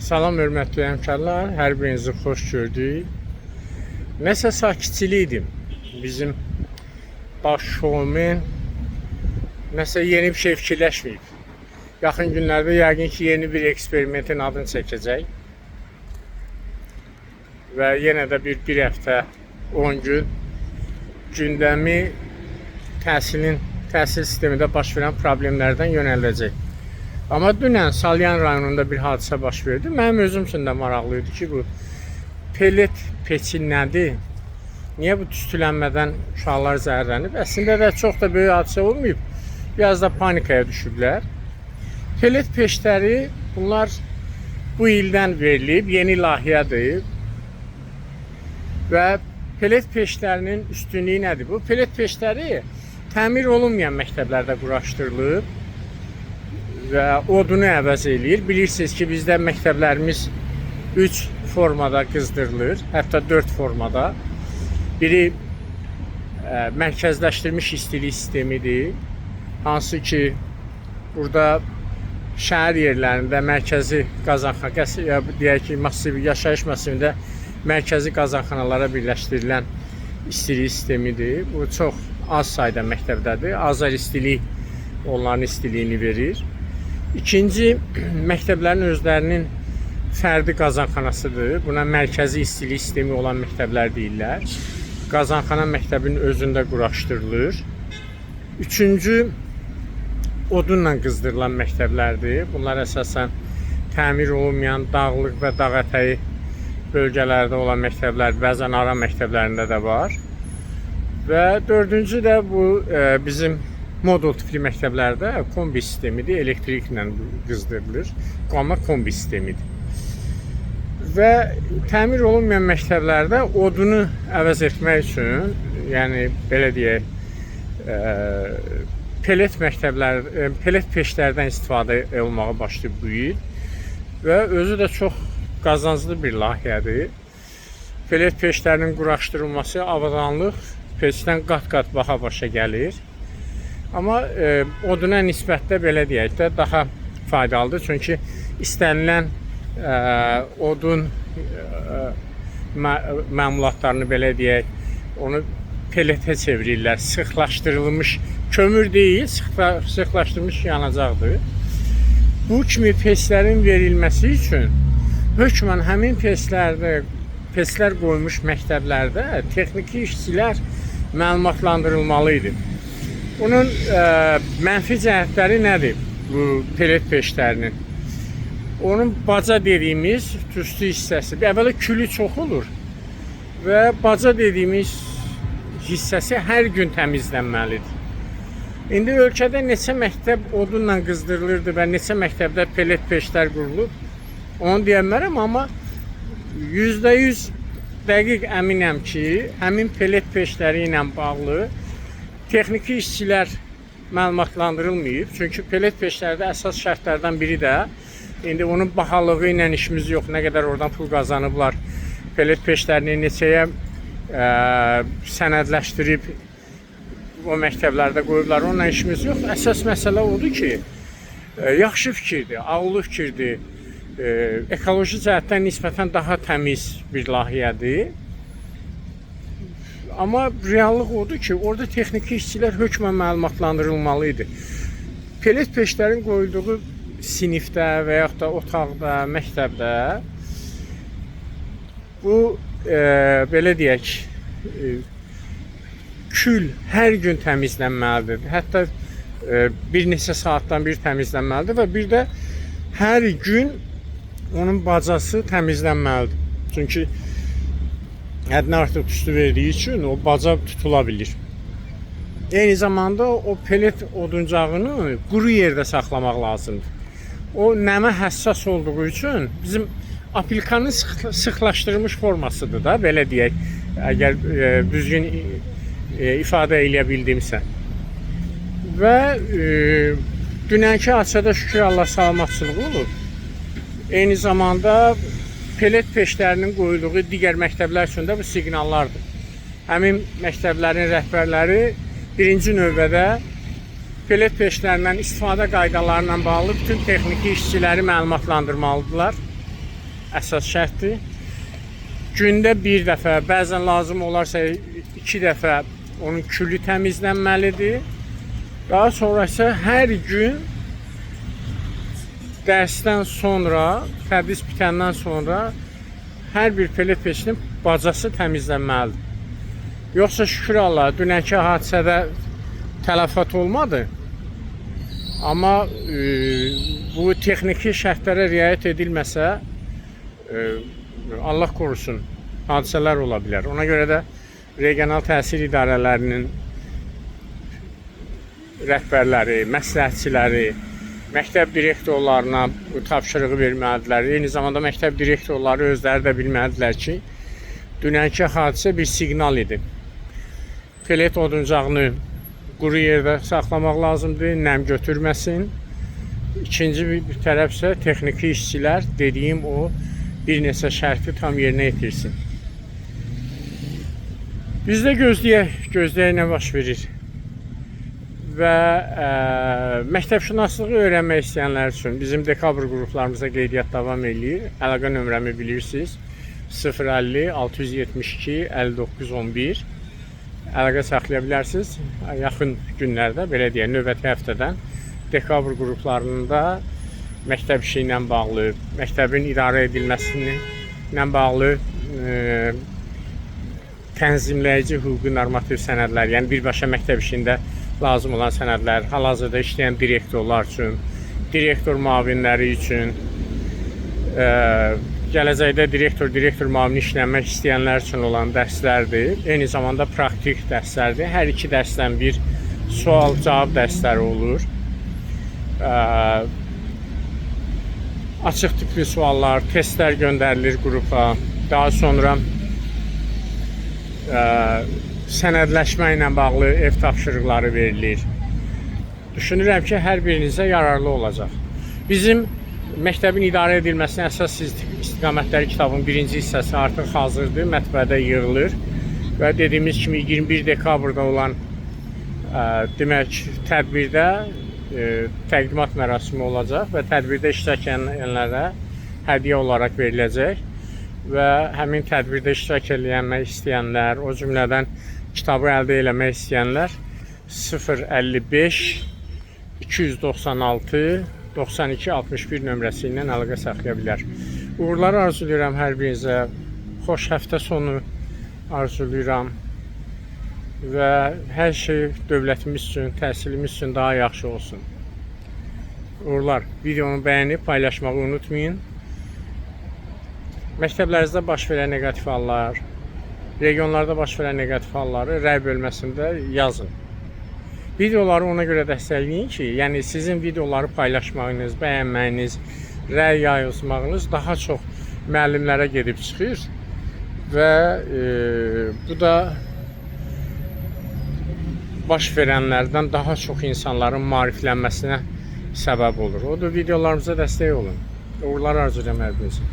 Salam hörmətli həmkarlar, hər birinizi xoş gördük. Nəsə sakitçilik idim. Bizim baş şoumen nəsə yeni bir şey fikirləşməyib. Yaxın günlərdə yəqin ki, yeni bir eksperimentin adını çəkəcək. Və yenə də bir həftə, 10 gün gündəmi təhsil sistemində baş verən problemlərdən yönəldəcək. Amma dünən Salyan rayonunda bir hadisə baş verdi. Mənim özüm üçün də maraqlı idi ki, bu pelet peçi nədir? Niyə bu tüstülənmədən uşaqlar zəhərlənib? Əslində də çox da böyük hadisə olmayıb. Biraz da panikaya düşüblər. Pelet peçləri bunlar bu ildən verilib, yeni layihədir. Və pelet peçlərinin üstünlüyü nədir? Bu pelet peçləri təmir olunmayan məktəblərdə quraşdırılıb və odunu əvəz eləyir. Bilirsiniz ki, bizdə məktəblərimiz 3 formada qızdırılır, hətta 4 formada. Biri mərkəzləşdirilmiş istilik sistemidir. Hansı ki, burada şəhər yerlərində mərkəzi qazanxana, deyək ki, massiv yaşayış massivində mərkəzi qazanxanalara birləşdirilən istilik sistemidir. Bu çox az sayda məktəbdədir. Azər istilik onların istiliyini verir. İkinci, məktəblərin özlərinin fərdi qazanxanasıdır. Buna mərkəzi istilik sistemi olan məktəblər deyirlər. Qazanxana məktəbin özündə quraşdırılır. Üçüncü, odunla qızdırılan məktəblərdir. Bunlar əsasən təmir olunmayan dağlıq və dağ ətəyi bölgələrdə olan məktəblər, bəzən ara məktəblərində də var. Və dördüncü də bu bizim modul tipli məktəblərdə kombi sistemidir, elektriklə qızdırılır. Amma kombi sistemidir. Və təmir olunmayan məktəblərdə odunu əvəz etmək üçün, yəni belə deyək, pelet məktəblər, pelet peçlərdən istifadə olmağa başlayıb bu il və özü də çox qazanclı bir layihədir. Pelet peçlərinin quraşdırılması avadanlıq peçdən qat-qat baha başa gəlir. Amma oduna nisbətdə belə deyək də daha faydalıdır. Çünki istənilən odun məmulatlarını belə deyək, onu peletə çevirirlər. Sıxlaşdırılmış kömür deyil, sıxlaşdırılmış yanacaqdır. Bu kimi peçlərin verilməsi üçün hökmən həmin peçlərdə peçlər qoymuş məktəblərdə texniki işçilər məlumatlandırılmalı idi. Bunun mənfi cəhətləri nədir bu pelet peçlərinin? Onun baca dediyimiz tüstü hissəsi. Əvvəla külü çox olur və baca dediyimiz hissəsi hər gün təmizlənməlidir. İndi ölkədə neçə məktəb odunla qızdırılırdı və neçə məktəbdə pelet peçlər qurulub, onu deyə bilmərəm, amma %100 dəqiq əminəm ki, həmin pelet peçləri ilə bağlı texniki işçilər məlumatlandırılmayıb. Çünki pelet peçlərdə əsas şərtlərdən biri də indi onun bahalığı ilə işimiz yox, nə qədər oradan pul qazanıblar, pelet peçlərini neçəyə sənədləşdirib o məktəblərdə qoyublar, onunla işimiz yox. Əsas məsələ odur ki, yaxşı fikirdir, ağıllı fikirdir, ekoloji cəhətdən nisbətən daha təmiz bir layihədir. Amma reallıq odur ki, orada texniki işçilər hökmən məlumatlandırılmalı idi. Pelet peçlərin qoyulduğu sinifdə və yaxud da otaqda, məktəbdə bu belə deyək, kül hər gün təmizlənməlidir. Hətta bir neçə saatdan bir təmizlənməlidir və bir də hər gün onun bacası təmizlənməlidir. Çünki həddindən artıq tüstü verdiyi üçün o baca tutula bilir. Eyni zamanda o pelet oduncağını quru yerdə saxlamaq lazımdır. O nəmə həssas olduğu üçün bizim apilkanın sıxlaşdırılmış formasıdır da, belə deyək, əgər düzgün ifadə eləyə bildimsə. Və dünənki hadisədə şükür Allah salamatçılıq olub. Eyni zamanda pelet peçlərinin qoyulduğu digər məktəblər üçün də bu siqnallardır. Həmin məktəblərin rəhbərləri birinci növbədə pelet peçlərindən istifadə qaydalarla bağlı bütün texniki işçiləri məlumatlandırmalıdırlar. əsas şərtdir. Gündə bir dəfə, bəzən lazım olarsa 2 dəfə onun külü təmizlənməlidir. Daha sonra isə hər gün dərsdən sonra, tədris bitəndən sonra hər bir pelet peçinin bacası təmizlənməlidir. Yoxsa şükür Allaha, dünənki hadisədə tələfat olmadı. Amma bu texniki şərtlərə riayət edilməsə, Allah korusun, hadisələr ola bilər. Ona görə də regional təhsil idarələrinin rəhbərləri, məsləhətçiləri, məktəb direktorlarına bu tapşırığı verməlidirlər. Eyni zamanda məktəb direktorları özləri də bilməlidirlər ki, dünənki hadisə bir siqnal idi. Pelet oduncağını quru yerdə saxlamaq lazımdır, nəm götürməsin. İkinci bir tərəf isə texniki işçilər dediyim o bir neçə şərti tam yerinə yetirsin. Biz də gözləyək, gözləyək nə baş verir. Və məktəbşünaslığı öyrənmək istəyənlər üçün bizim dekabr qruplarımıza qeydiyyat davam eləyir. Əlaqə nömrəmi bilirsiniz. 050 672 59 11 əlaqə saxlaya bilərsiniz. Yaxın günlərdə, belə deyək, növbəti həftədən dekabr qruplarında məktəb işi ilə bağlı, məktəbin idarə edilməsini ilə bağlı tənzimləyici hüquqi normativ sənədlər, yəni birbaşa məktəb işində lazım olan sənədlər, hal-hazırda işləyən direktorlar üçün, direktor müavinləri üçün, gələcəkdə direktor müavini işləmək istəyənlər üçün olan dərslərdir. Eyni zamanda praktik dərslərdir. Hər iki dərsdən bir sual-cavab dərsləri olur. Açıq tipli suallar, testlər göndərilir qrupa. Daha sonra sənədləşmə ilə bağlı ev tapşırıqları verilir. Düşünürəm ki, hər birinizə yararlı olacaq. Bizim məktəbin idarə edilməsinin əsas istiqamətləri kitabın birinci hissəsi artıq hazırdır, mətbəədə yığılır və dediyimiz kimi 21 dekabrda olan demək tədbirdə təqdimat mərasimi olacaq və tədbirdə iştirak edənlərə hədiyyə olaraq veriləcək və həmin tədbirdə iştirak eləmək istəyənlər, o cümlədən kitabı əldə eləmək istəyənlər 055 296 92 61 nömrəsi ilə əlaqə saxlaya bilər. Uğurlar arzulayıram hər birinizə. Xoş həftə sonu arzulayıram və hər şey dövlətimiz üçün, təhsilimiz üçün daha yaxşı olsun. Uğurlar. Videonu bəyənib paylaşmağı unutmayın. Məktəblərinizdə baş verən neqativ hallar, regionlarda baş verən neqativ halları rəy bölməsində yazın. Videoları ona görə dəstəkləyin ki, yəni sizin videoları paylaşmağınız, bəyənməyiniz, rəy yazmağınız daha çox müəllimlərə gedib çıxır və bu da baş verənlərdən daha çox insanların maariflənməsinə səbəb olur. Odur, videolarımıza dəstək olun. Uğurlar arzulayıram hər birinizə.